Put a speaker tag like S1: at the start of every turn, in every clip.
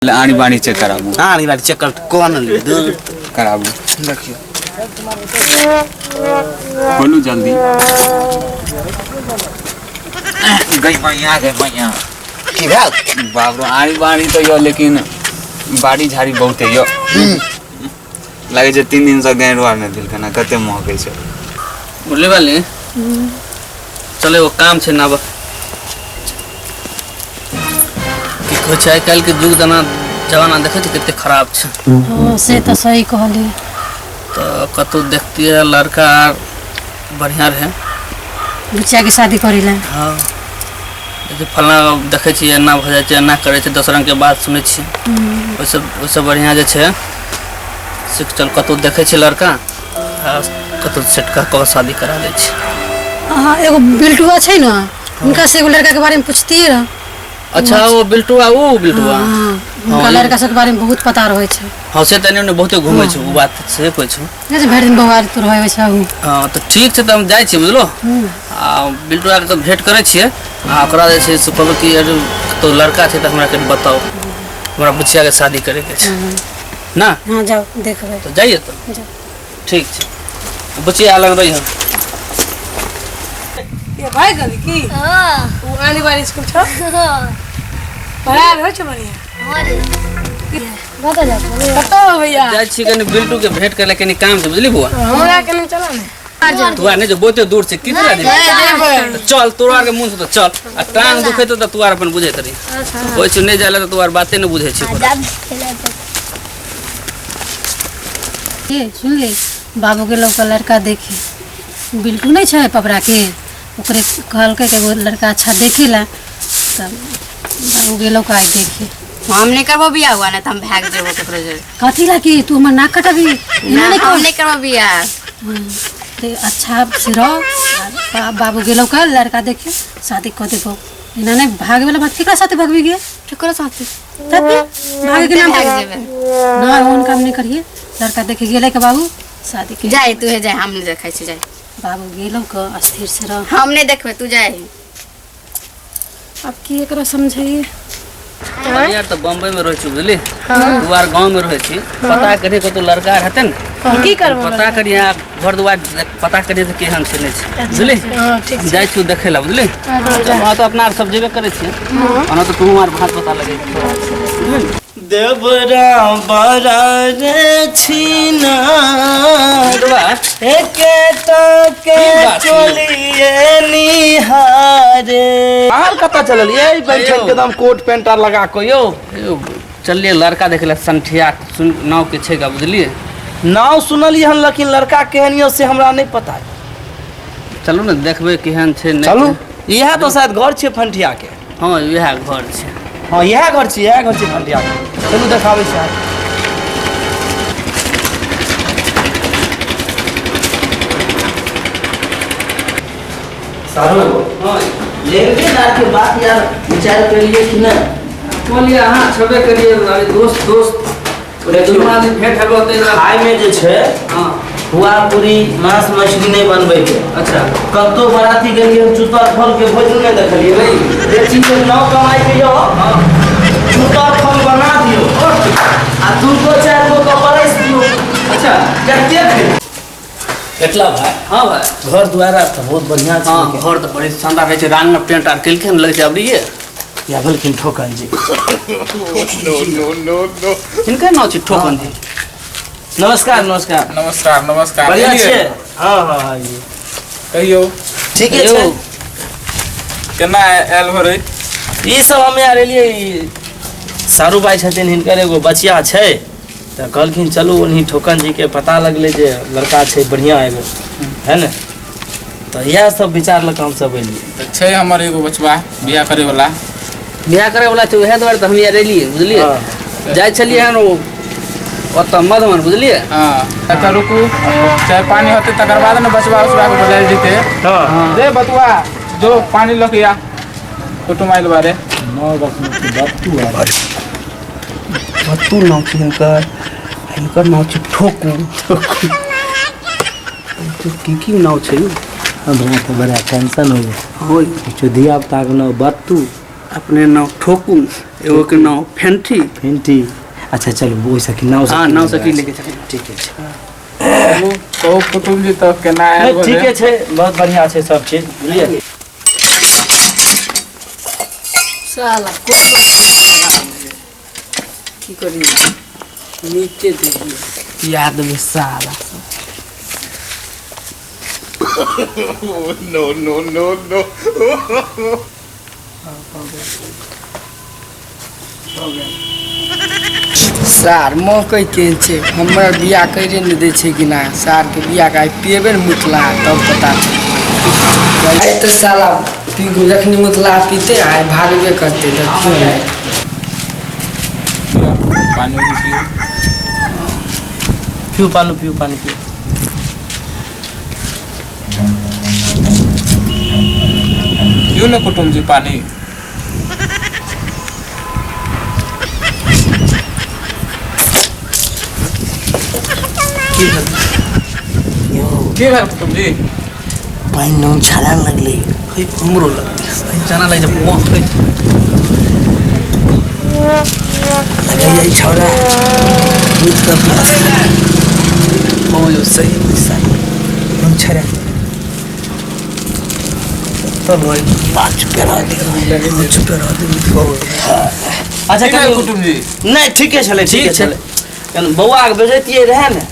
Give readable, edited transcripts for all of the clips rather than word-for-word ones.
S1: आनी बानी चेक कराबू।
S2: आनी बानी चेक कर कोन ले दूर
S1: कराबू।
S2: देखियो
S1: खोलू जल्दी। गई मैया गई मैया
S2: की भेल?
S1: बाप रे, आनी बानी तो यो, लेकिन बाड़ी झाड़ी बहुत है यो। लगे छै 3 दिन से गैर आर नहि भेल खाना, कते महकै छै।
S3: बुझले वाली चले वो काम छै ना। की कहै छै, आइ काल्हि के युग जना जमाना देखै छै कते खराब छै।
S4: हाँ, से तऽ सही कहली।
S3: तऽ कतौ देखतियै लड़का आर बढ़िया रहै
S4: बच्चा के शादी करै ला।
S3: हाँ, जे फलाना देखै छियै एना भऽ जाइ छै, एना करै छै, दोसर रंग के बात सुनै छियै। ओहिसँ बढ़िया जे छै से चल कतौ देखै छियै लड़का आ कतौ सेट कऽ कऽ शादी करा दै छी।
S4: हाँ, एगो बिल्टुआ छै ने, हुनका से एगो लड़का के बारे में पूछतियै रह।
S3: अच्छा, ओ बिल्टुआ, ओ बिल्टुआ।
S4: हाँ, हुनका
S3: हाँ,
S4: लड़का सबके बारे में बहुत पता रहै छै।
S3: हाँ, से तऽ एने ओने बहुते घूमै छै, ओ बात से कहै छौ।
S4: नहि जे भरि दिन बौआ तो रहै छै उ।
S3: हाँ, तऽ ठीक छै, तऽ हम जाइ छियै बुझलो। आ बिल्टुआके तऽ भेँट करै छियै आ ओकरा जे छै से कहबै कि अरे कतौ लड़का छै तऽ हमरा कनि बताउ, हमरा बुचियाके शादी करैके छै ना।
S4: हाँ जाउ देखबै।
S3: तऽ जाइए तऽ।
S4: जाउ।
S3: ठीक छै, बुचिया लग रही हम।
S5: ये भाई गली की
S6: हाँ।
S5: वो आने वाली स्कूल छो। पढ़ाई होइ छै बढ़िया।
S4: बता जाउ।
S5: कतौ भैया
S3: जाइ छी कनि बिल्टू के भेंट करे कनि काम छै बुझली बुआ।
S5: हमरा के नहीं चला ने।
S3: तू आर नहि जो, बहुते दूर छै, की तोरा जेबै? चल तोरा आरके मोन छौ तऽ चल, आ टांग दुखेतौ तऽ तू आर अपन बुझैत रही। होइ छै नहि जाइ लए तऽ तू आर बाते नहि बुझै छी।
S4: ए सुनली, बाबू के लौका लड़का देखी बिल्टू नहीं छै पपरा के, ओकरे कहलकै कि एगो लड़का अच्छा देखेला, तब बाबू गेलौ का देखी।
S6: हम नहीं करबो बियाह हुआ ना त हम भाग जेबो ककरो जोरे।
S4: कथी ला कि तू हमर नाक कटबी?
S6: ना,
S4: नहीं
S6: हम नहीं करबो बियाह।
S4: ते अच्छा से रह, बाबू गेलौ का लड़का देखी शादी कऽ देबो। एना नहीं भागे वाला बात, केकरा साथे भगबी गे?
S6: केकरो साथे।
S4: तब फिर भागे के नाम
S6: भाग जेबै।
S4: ना, ओहन काम नहीं करिए। लड़का देखे गेलै के बाबू शादी के
S6: जाय तू हे जाय, हम नहीं देखै छी जाय।
S4: बाबू गेलौ के स्थिर से रह।
S6: हम नहीं देखबै तू जाय।
S4: अब की एकरा समझाइए?
S3: यार तऽ बम्बई में रहै छी बुझली, तू आर गाँव में रहै छी, पता करिए कतौ लड़का हेतै ने।
S5: की करबो?
S3: पता करिए, घर दुआर पता करिए तऽ केहन छै नहि छै बुझली।
S5: हां ठीक।
S3: हम जाइ छियौ देखै लए बुझली। वहाँ तऽ अपना आर सब जेबे करै छियै, ओना तऽ तू आर भात पता लगै छै।
S2: देवरा बड़ा रे छीना एके टके चलिए निहारे।
S7: बाहर कतऽ चललियै? ये बैठल के एकदम कोट पैंट आर लगा के यौ।
S3: चलिए लड़का देखे ला, संठिया सुन नाव के छै गा बुझलिए।
S7: नाव सुनलियै हन, लेकिन लड़का केहन यौ से हमरा नहि पता।
S3: चलू ने देखबै केहन छै नहि।
S7: चलू, इएह तो शायद घर छियै फंठिया के।
S3: हाँ इएह घर छै।
S7: हाँ इएह घर छियै, इएह घर छियै फंठिया के। चलू देखाबै छी अहाँके।
S2: सारू, लेनदेन आर के बात यार विचार करिए कि नहीं?
S3: कहलिए अहाँ छबे करिए, अरे दोस्त दोस्त
S2: देखियौ।
S3: दुनू आदमी भेंट हेबो होतै।
S2: खाय में जे छै
S3: हाँ
S2: पुआ पूरी मांस मछली नहीं बनबै के।
S3: अच्छा।
S2: कतौ बराती गेलियै हम चुतर फल के भोजन नहीं देखलियै। जे चीज के नाव कमाई के यौ, चुतर फल बना दियौ आ 2 गो 4 गो के परसि दियौ।
S3: अच्छा।
S2: कते खेबै? भेटला भाई?
S3: हाँ भाई।
S2: घर द्वार आर तऽ बहुत बढ़िया छै।
S3: हाँ, घर तऽ बड़ी शानदार रहै छै, रंग में पेंट आर केलकै हन, लगै छै अबरिये।
S2: या भेलखिन ठोकन जी।
S3: हिनकर नाम छै ठोकन जी।
S2: नमस्कार नमस्कार।
S8: नमस्कार नमस्कार।
S2: बढ़िया छियै? हाँ हाँ हाँ जी।
S8: कहियौ।
S2: ठीके छै।
S8: केना आयल भरे?
S2: ई सब हम यार एलियै, सारू भाई छथिन, हिनकर एगो बचिया छै तऽ कहलखिन चलू ओन्ही ठोकन जी के पता लगलै जे लड़का छै बढ़िया एगो है ने, तऽ इएह सब विचार लऽ कऽ हमसब एलियै।
S8: तऽ छै हमर एगो बचबा बियाह करे वाला।
S3: बियाह करे वाला छै, उएह दुआरे तऽ हम यार एलियै बुझलियै। जाइ छलियै हन ओ ओतऽ मधुबन बुझलियै।
S8: हाँ, तऽ रुकू, चाय पानी होतै तकर बाद ने बचबा उचबा के बोलायल जेतै।
S2: हाँ।
S8: रे बतुआ जो पानी लऽ के आ, कुटुम आयल बारे।
S3: बत्तू नाम छै हिनकर, हिनकर नाम छै ठोकू। की की नाम छै यौ?
S2: हमरा तऽ बड़ा टेंशन हो गेल।
S3: होय।
S2: धिया पुता के नाम बत्तू,
S3: अपने नाम ठोकू, एगो के नाम फेंठी,
S2: फेंटी। अच्छा चलू ओहिसँ कि नाव
S3: हाँ नाव से की लेके चली।
S2: ठीके छै।
S8: कहू कुटुम्ब जी तब केना आयल
S2: नहि, ठीके छै, बहुत बढ़िआँ छै सब चीज, बुझलियै।
S6: साला
S3: की करी नीचे दे पिया देबै साला।
S9: No, no, no, no.
S10: सार मौकै केहन छै, हमर बियाह करे नहि दै छै कि ना। सारके बियाह के आइ पियेबे ने मुतला तब पता चलतै। आइ तऽ साला पी जखनी मुतला पीते आइ भागबे करतै। देखियौ ने
S8: पानी उनी पियू।
S2: पिउ पानी, पिउ पानी, पिउ।
S8: पियू ने कुटुम्ब जी पानी। की भेल कुटुम्ब जी?
S7: पानि नून छाला लगलै।
S3: हमरो लगलै जाना लागि जाइ
S7: लगै छौड़ा दूध का प्यास। हो यो सही पैसा नून छाला तब होय 5 रुपया दे, 5 रुपया दे।
S2: अच्छा
S8: की भेल कुटुम्ब जी?
S2: नहि ठीके छलै, ठीके छलै। कनि बौआके बेजतियै रहए ने।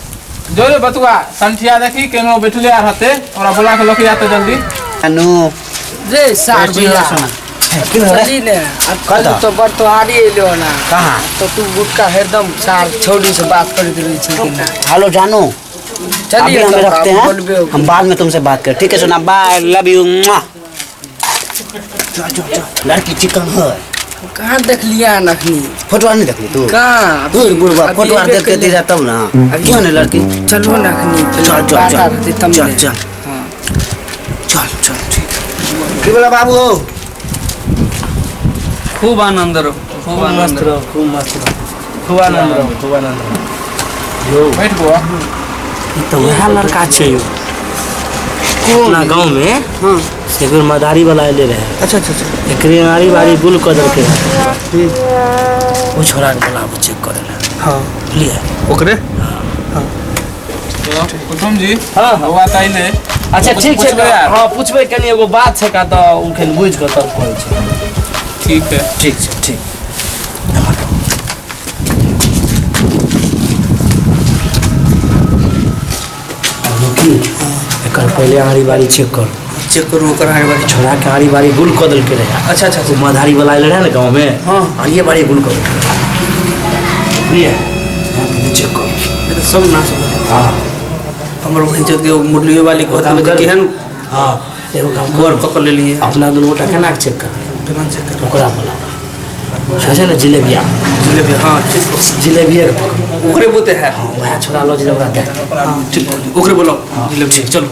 S8: जो रे बतुआ संठिया देखी केनो बैठले आर हते, ओकरा बोला के लके आते जल्दी।
S7: अनु
S10: रे सार भैया चली ने कल तो बड़ तो हारी एलो ना।
S7: कहाँ
S10: तो तू गुटका हरदम सार छौड़ी से बात करैत रहै छै कि ना।
S7: हेलो जानू,
S10: चलिए
S7: अभी हमें रखते हैं,
S10: बोलबे
S7: हम बाद में तुमसे बात कर। ठीक है सोना, बाय, लव you. लड़की चिकन है।
S10: कहाँ देखलियै हन अखनी?
S7: फोटो नहीं देखली तू?
S10: कहाँ
S7: दूर बुढ़वा फोटो आर देख के दे तब ना। क्यों नहीं लड़की?
S10: चलो ना अखनी
S7: चल चल चल चल चल चल चल ठीक। की बोला बाबू?
S3: खूब आनंद रहो, खूब आनंद
S2: रहो, खूब मस्त रहो, खूब आनंद रहो, खूब आनंद रहो। यो
S8: बैठ बुआ।
S2: ई तो वएह लड़का छै यो अपना गाँव में।
S7: हाँ
S2: एक बेर मदारी वाला एले रहे।
S7: अच्छा अच्छा अच्छा।
S2: एकरे आरी बारी गुल कऽ देलकै। ओ छोड़ा के बोलाबू चेक करे ला।
S7: हाँ
S2: बुझलियै
S3: ओकरे।
S2: हाँ
S8: कुटुम्ब जी
S2: हाँ
S8: बौआ तऽ अइले।
S2: अच्छा ठीक छै। हाँ पूछबै कनि एगो बात छै का तऽ ओ कनि बुझि कऽ तब कहै छै।
S8: ठीक है,
S2: ठीक छै, ठीक। एकर पहिले आरी बारी चेक करू।
S3: चेक करू ओकर आरी बारी।
S2: छोड़ा के आरी बारी गुल कऽ देलकै रहए।
S3: अच्छा अच्छा।
S2: ओ मधारी वाला एलै रहए ने गाँव में।
S3: हाँ
S2: आरिये बारी गुल कऽ देलकै। बुझलियै? चेक करू
S3: सब नाश हो गेलै।
S2: हाँ
S3: हमर बहिन के मुरलियो वाली कहत जे केहन।
S2: हाँ एगो काम
S3: गौर कऽ कऽ लेलियै।
S2: अपना दुनू गोटा केना चेक करबै?
S3: केना चेक करबै?
S2: ओकरा बोलाबू छै ने जिलेबिया।
S3: जिलेबिया हाँ ठीक।
S2: जिलेबिया के पकड़ू।
S3: ओकरे बोते है।
S2: हाँ वएह छोड़ा लऽ जेबै ओकरा देख।
S3: हाँ ठीक, ओकरे बोलाउ जिलेबिया। चलू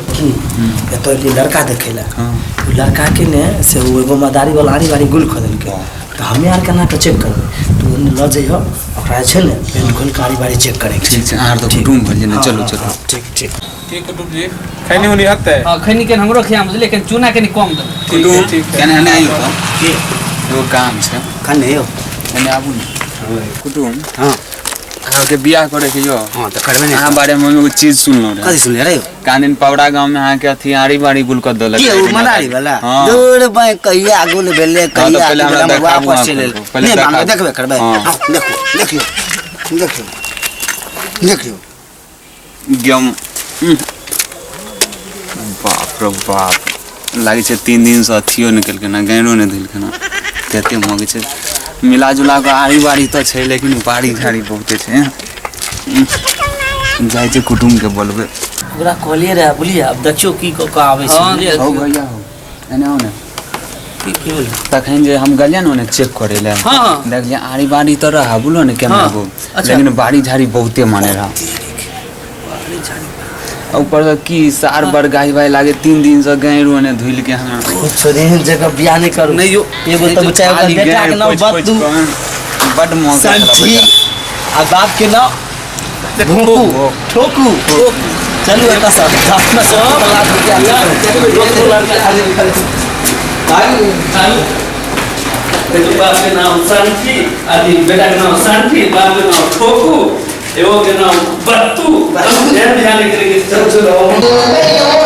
S2: एतऽ एलियै लड़का देखै लए। ओ लड़का के ने से ओ एगो मदारी वाला आरी बारी गुल कऽ देलकै। तऽ हमे आर केना कऽ चेक करबै? तू ओन्ने लऽ जइहऽ ओकरा जे छै ने पेंट खोलि कऽ आरी बारी चेक करैके।
S1: ठीक छै, अहाँ तऽ कुटुम्ब भेलियै ने। चलू चलू
S2: ठीक ठीक।
S8: ठीक कुटुम्ब जी खैनी उनी हतै?
S3: हाँ खैनी के हमरो खियाम बुझलियै, कनि चूना कनि कम देबै।
S8: ठीक है ठीक है।
S1: केना एने आइयो तऽ एगो काम छै।
S7: कने यौ
S1: एने आबू ने कुटुम्ब।
S7: हाँ
S1: अहाँके बियाह करे के यो।
S7: हाँ तऽ करबै ने।
S1: अहाँ बारे में एगो चीज सुनलहुँ रहे।
S7: कथी सुनलियै रे?
S1: कान दिन पौड़ा गाँव में अहाँके अथी आरी बारी गुल कऽ देलक।
S7: के ओ मदारी वाला?
S1: हाँ।
S7: दूर बाई कहिया गुल भेलै कहिया
S1: पहिले हमरा
S7: हमरा
S1: देखाबू
S7: वापस
S1: अहाँ
S7: चलि एलै।
S1: पहिले
S7: नहि मानबै,
S1: देखाबू।
S7: देखबे करबै।
S1: हाँ।
S7: हाँ देखो देखियौ देखियौ देखियौ।
S1: गेम बाप रे बाप लागै छै 3 दिन से अथियो नहि केलकै ना, गैरो नहि धुलकै ना, कते मगै छै। मिला जुला कऽ आरी बारी तऽ छै लेकिन बाड़ी झाड़ी बहुते छै। जाइ छै कुटुम्ब के बोलबै।
S2: ओकरा कहलियै रहए बुझलियै, आब देखियौ की कऽ कऽ आबै छै। बुझलियै?
S1: हौ भैया हौ एने आउ ने।
S3: की की भेलै?
S1: तखन जे हम गेलियै ने ओने चेक करै लए।
S3: हाँ।
S1: देखलियै आरी बारी तऽ रहै बुझलो ने केना
S3: हाँ।
S1: गो,
S3: अच्छा।
S1: लेकिन बाड़ी झाड़ी बहुते माने रहै। ऊपर से की सार बड़ गाय भाई लागे 3 दिन से गैर ओने धुल के हमरा।
S2: छोड़े एहन जगह बियाह नहि करू।
S3: नहीं यो
S2: एगो तऽ बच्चा
S1: खाली
S2: बेटा के
S1: गैर
S2: नाम
S1: पोछि पोछि
S2: बत्तू
S1: कऽ बड मोह
S2: संठी आ बाप के नाम भोंकू ठोकू। चलू एतऽ से अपना सब लाख रुपया।
S3: कहै छै बाप के नाम संठी, अथी बेटा के नाम संठी, बाप के नाम ठोकू, एगो के नाम बत्तू। ध्यान ध्यान करे के चल चल।